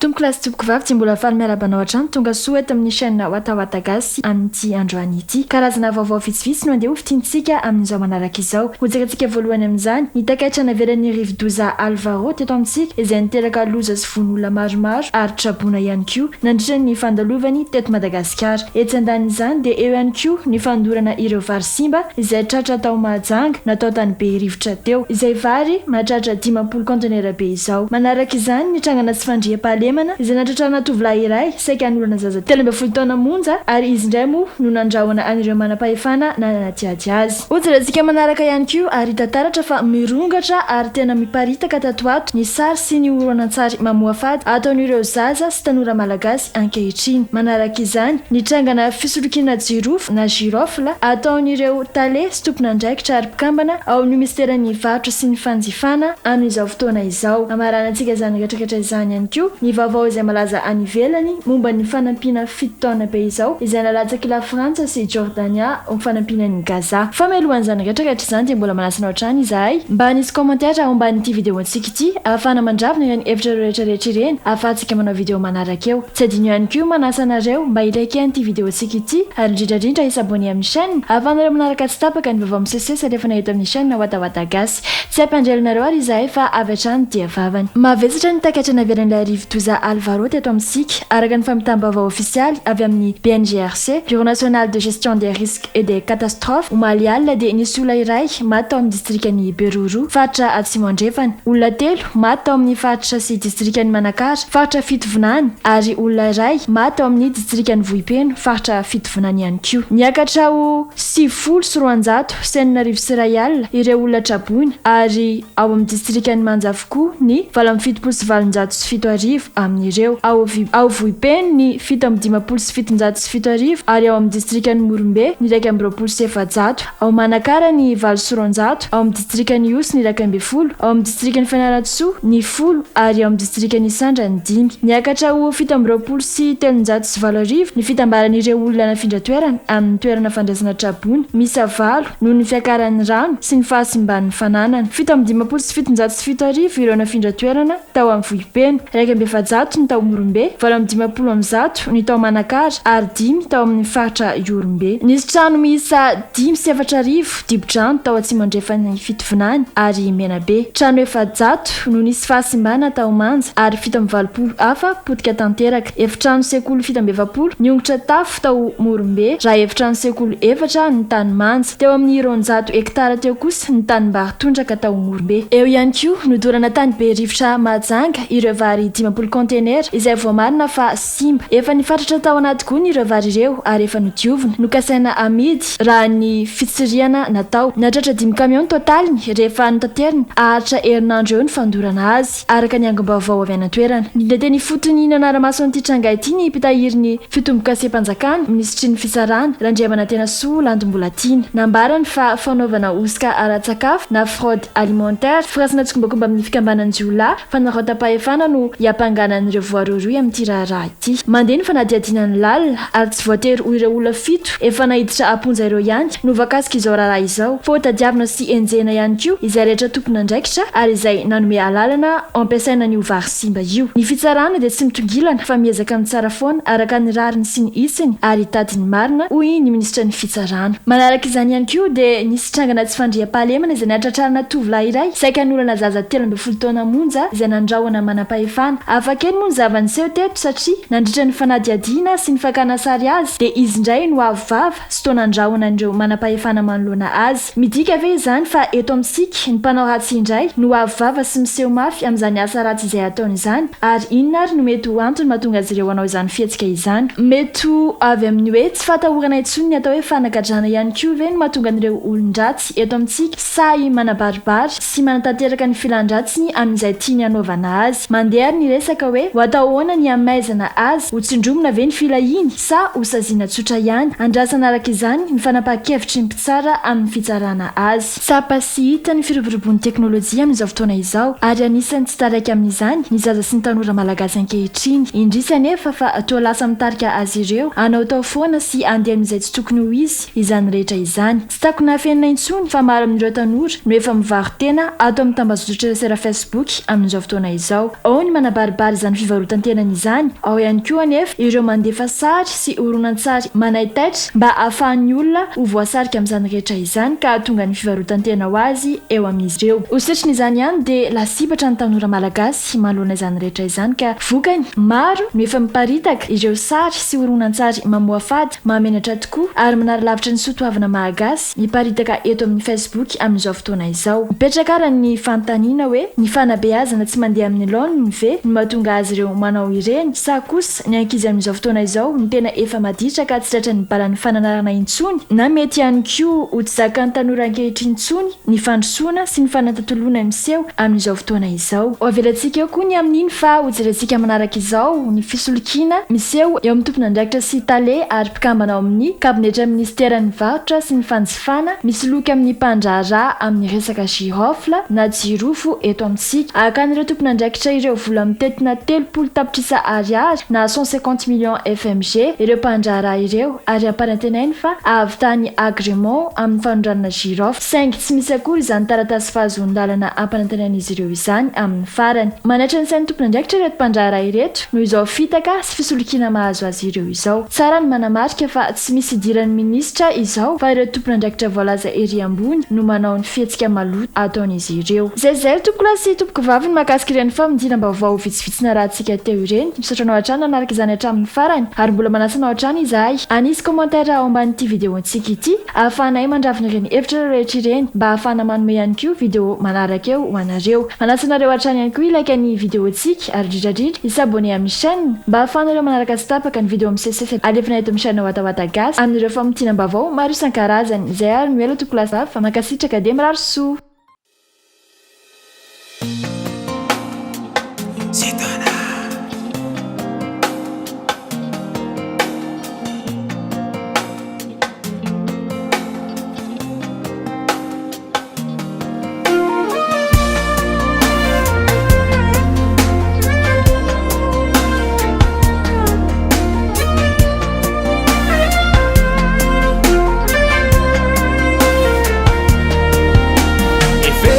Tompoko lahy sy tompoko vavy tsy mbola faly miarahaba anao hatrany tonga soa eto amin'ny chaîne Watawata Gasy amin'ity androany ity. Karazana vaovao vitsivitsy no andeha ho fintinitsika amin'izao manaraka izao. Ho jerentsika voalohany amin'izany ny takaitra navelan'ny rivodoza Alvaro teto amintsika izay niteraka loza sy vono olona maromaro ary traboina ihany koa nandritra ny fandalovany teto Madagasikara. Etsy andanin'izany dia eo ihany koa ny fandorana ireo vary simba izay tratra tao Mahajanga natao tany Berivotra teo, izay vary mahatratra 50 kaontenera be izao. Manaraka izany ny trangana tsy fandriampahalemana izay natratrarana tovolahy iray saika hanolona zaza 13 taona monja ary izy indray moa no nandrahona an'ireo manam-pahefana nanadihady azy. Hojerentsika manaraka ihany koa ary hita taratra fa mirongatra ary tena miparitaka tato ato ny sary sy ny horonantsary mamoafady ataon'ireo zaza sy tanora malagasy ankehitriny. Manaraka izany, ny trangana fisolokiana jirofo na girofle ataon'ireo tale sy tompon'andraikitra ary mpikambana ao amin'ny minisiteran'ny varotra sy ny fanjifana amin'izao fotoana izao. Hamaranantsika izany rehetrarehetra izany ihany koa ny vaovao izay malaza any ivelany momba ny fanampiana fito taona be izao izay nalatsak'i Lafrantsa sy Jordania ho fanampiana an'i Gaza. Fa mialohan'izany rehetrarehetra izany dia mbola manasa anao hatrany izahay mba hanisy commentaire ao ambanin'ity vidéo-ntsika ity ahafahana mandravona ireny hevitra ireo rehetrarehetra ireny ahafahantsika manao vidéo manaraka eo. Tsy adino ihany koa manasa anareo mba hi-liker an'ity vidéo-ntsika ity ary indrindra indrindra hi-s'abonner amin'ny chaîne ahafahanareo manaraka tsy tapaka ny vaovao misesisesy alefanay eto amin'ny chaîne Watawata Gasy. Tsy hampiandry ela anareo ary izahay fa avy hatrany dia vavany. Mavesatra ny takaitra navelan'ilay rivodoza Alvaro teto amintsika, araka ny fampitam-baovao ofisialy avy amin'ny BNGRC, Bureau National de Gestion des Risques et des Catastrophes, omaly alina dia nisy olona iray maty tao amin'ny distrikan'i Beroro, faritra Atsimo Andrefana. Olona telo maty tao amin'ny faritra sy distrikan'i Manakara, faritra Fitovinany, ary olona iray maty tao amin'ny distrikan'i Vohipeno, faritra Fitovinany ihany koa. Niakatra ho 6690 ireo olona traboina ary ao amin'ny distrikan'i Manja avokoa ny 7887 amin'ireo. Ao ao Vohipeno ny 7757 ary ao amin'ny distrikan'i Morombe ny 421. Ao Manakara ny 208, ao amin'ny distrikan'i Ihosy ny 11, ao amin'ny distrikan'i Fianarantsoa ny folo ary ao amin'ny distrikan'Isandra ny dimy. Niakatra ho 327 ny fitambaran'ireo olona nafindra toerana amin'ny toerana fandraisana traboina miisa valo noho ny fiakaran'ny rano sy ny fahasimban'ny fananana. 7757 ireo nafindra toerana tao amin'ny Vohipeno, 401 ny tao Morombe, 158 ny tao Manakara ary dimy tao amin'ny faritra Ihorombe. Nisy trano miisa 4005 dibo-drano tao atsimo andrefan'ny Fitovinany ary Menabe. Trano 400 no nisy fahasimbana tao Manja ary 87 hafa potika tanteraka. Efitrano sekoly 47 niongotra tafo tao Morombe raha efitrano sekoly efatra ny tany Manja. Teo amin'ny 200 hektara teo kosa ny tanimbary tondraka tao Morombe. Eo ihany koa, nodorana tany Berivotra Mahajanga ireo vary 50 kaontenera izay voamarina fa simba. Efa nifatratra tao anaty gony ireo vary ireo ary efa nodiovina. Nokasaina hamidy, raha ny fitsirihana natao. Nahatratra dimy kamiao ny totaliny rehefa notaterina haharitra herinandro eo ny fandorana azy, araka ny angom-baovao avy any an-toerana. Nidina teny ifotony nanara-maso an'ity tranga ity ny mpitahiry ny fitombokasem-panjakana, minisitry ny Fitsarana, Randriamanantenasoa Lanto Mbolatiana. Nambarany fa fanaovana hosoka ara-tsakafo na fraude alimentaire, firaisana tsikombakomba amin'ny fikambanan-jiolahy, Fanararaotam-pahefana no iampangana an'ireo voarohirohy amin'ity raharaha ity. Mandeha ny fanadihadiana ny lalina ary tsy voatery ho ireo olona fito efa naiditra am-ponja ireo ihany no voakasik'izao raharaha izao fa hotadiavina sy henjehina ihany koa izay rehetra tompon'andraikitra ary izay nanome alalana hampiasaina an'io vary simba io. Ny fitsarana dia tsy mitongilana fa miezaka mitsara foana araka ny rariny sy ny hitsiny ary hitady ny marina, hoy ny minisitry ny fitsarana. Manaraka izany ihany koa dia nisy trangana tsy fandriampahalemana izay nahatratrarana tovolahy iray saika hanolana zaza 13 taona monja izay nandrahona manam-pahefana. Hafa kely moa ny zava-niseho teto satria nandritra ny fanadihadiana sy ny fakana sary azy dia izy indray no avo vava sy toa nandrahona an'ireo manam-pahefana manoloana azy. Midika ve izany fa eto amintsika ny mpanao ratsy indray no avo vava sy miseho mafy amin'izany asa ratsy izay ataony izany? Ary inona ary no mety ho antony mahatonga azy ireo hanao izany fihetsika izany? Mety ho avy amin'ny hoe tsy fahatahorana intsony ny atao hoe fanagadrana ihany koa ve no mahatonga an'ireo olon-dratsy eto amintsika sahy manabaribary sy manatanteraka ny filan-dratsiny amin'izay tiany hanaovana azy? Mandeha ary ny resaka hoe ho atao ahoana ny hamaizana azy, ho tsindromina ve ny filahiany sa ho saziana tsotra ihany? Andrasana araka izany ny fanapahan-kevitry ny mpitsara amin'ny fitsarana azy. Tsapa sy hita ny firoborobon'ny teknolojia amin'izao fotoana izao ary anisan'ny tsy taraiky amin'izany ny zaza sy ny tanora malagasy ankehitriny. Indrisy anefa fa toa lasa mitarika azy ireo hanaotao foana sy handeha amin'izay tsy tokony ho izy izany rehetra izany. Tsy takona afenina intsony fa maro amin'ireo tanora no efa mivaro-tena ato amin'ny tambajotratserasera Facebook amin'izao fotoana izao. Ao ny manabaribary. manambara izany fivarotan-tenany izany. Ao ihany koa anefa ireo mandefa sary sy horonantsary manaitaitra mba hahafahan'ny olona ho voasarika amin'izany rehetra izany ka hahatonga ny fivarotan-tena ho azy eo amin'izy ireo. Ho setrin'izany ihany dia lasibatra ny tanora malagasy manoloana izany rehetra izany ka vokany, maro no efa miparitaka ireo sary sy horonantsary mamoafady mahamenatra tokoa ary manara-lavitra ny soatoavina mahagasy miparitaka eto amin'ny Facebook amin'izao fotoana izao. Mipetraka ary ny fanontaniana hoe ny fanabeazana tsy mandeha amin'ny laoniny ve no mahatonga azy ireo manao ireny sa kosa ny ankizy amin'izao fotoana izao no tena efa maditra ka tsy tratran'ny balan'ny fananarana intsony na mety ihany koa ho tsy zakan'ny tanora ankehitriny intsony ny fandrosoana sy ny fanatontoloana miseho amin'izao fotoana izao. Ho avelantsika eo koa ny amin'iny fa hojerentsika manaraka izao ny fisolokiana miseho eo amin'ny tompon'andraikitra sy tale ary mpikambana ao amin'ny kabinetran'ny minisiteran'ny varotra sy ny fanjifana misoloky amin'ny mpandraharaha amin'ny resaka girofle na jirofo eto amintsika. Hakan'ireo tompon'andraikitra ireo vola mitentina 30 tapitrisa ariary na 150 millions FMG ireo mpandraharaha ireo ary ampanantenainy fa hahavitany agrément amin'ny fanondranana girofle saingy tsy misy akory izany taratasy fahazoan-dalana ampanantenain'izy ireo izany amin'ny farany. Manaitra ny sain'ny tompon'andraikitra ireto mpandraharaha ireto noho izao fitaka sy fisolokiana mahazo azy ireo izao. Tsara ny manamarika fa tsy misy idiran'ny minisitra izao fa ireo tompon'andraikitra voalaza ery ambony no manao ny fihetsika maloto ataon'izy ireo. Izay izay ry tompokolahy sy tompokovavy ny mahakasika ireny famintinam-baovao vitsivitsy narahantsika teo ireny. Misaotra anao hatrany nanaraka izany hatramin'ny farany ary mbola manasa anao hatrany izahay hanisy commentaire ao ambanin'ity vidéo-ntsika ity ahafahanay mandravona ireny hevitra rehetra ireny mba ahafahana manome ihany koa vidéo manaraka eo ho anareo. Manasa anareo hatrany ihany koa hi-like ny vidéo-ntsika ary indrindra indrindra hi-s'abonner amin'ny chaîne mba ahafahanareo manaraka tsy tapaka ny vidéo misesisesy alefanay eto amin'ny chaîne Watawata Gasy amin'ireo famintinam-baovao maro isan-karazany. Izay ary no ela tompoko lahy fa mankasitraka dia mirary soa.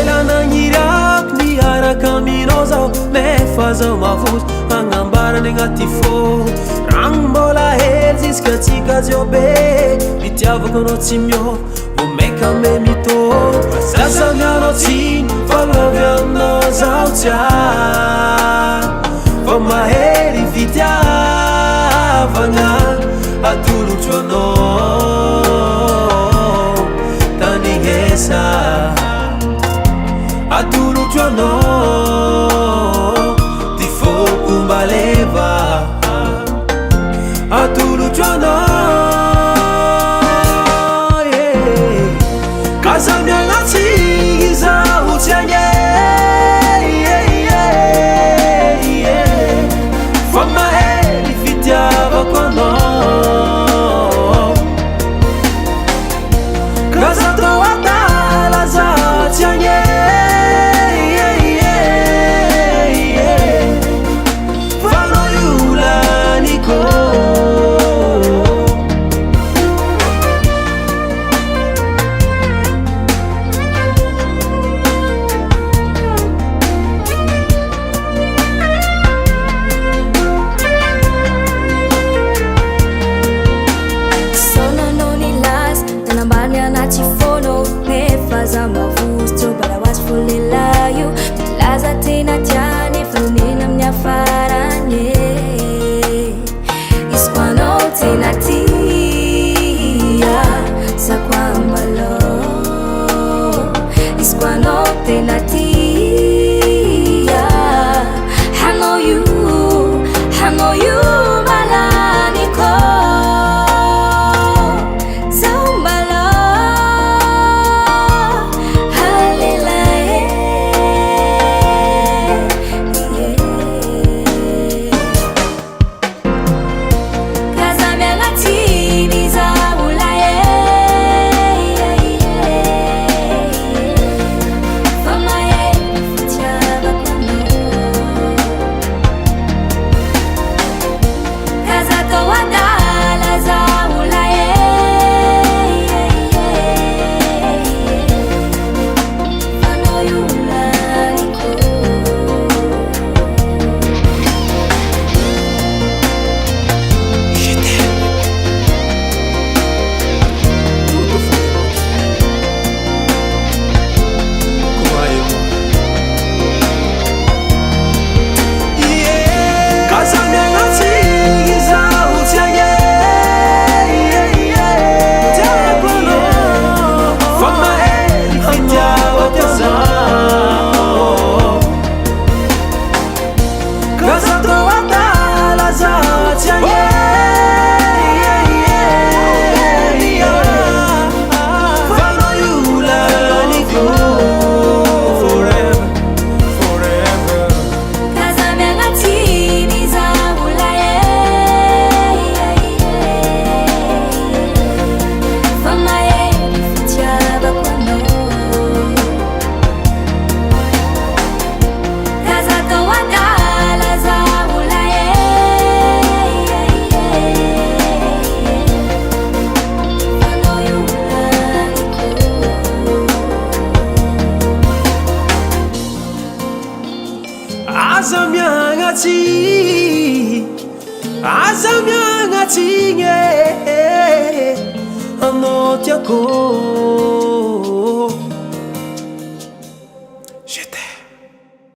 Ela nagnirako niaraka aminao zaho nefa zaho mavozo agnambarany agnaty fô ragno mbola hely jusqu'à tsika ziobe itiavako anao tsy miôva vao maika me mitô za samy anao tsiny fa lovy aminao zaho tsy fa mahery fitiavagna atolotro anao tandrignesa atolotro anao ty foko mba leva atolotro anao yeah. Aza miala tsiny izaho tsy agny Fa mahery fitiavako anao K'aza atao adala za tsy agny Fa anao io laniko. Saona anao nilaza nanambany anaty fono nefa za mavozo tsy mbola ho azy fo lehilahy io milaza tena tia nefa nena amin'ny hafarany e izy ko anao tena tia za ko ambalao izy ko anao tena tia hanao io hanao io malaniko zaho mbala Aza miagnatsy, aza miagnatsy igny e, anao tiako.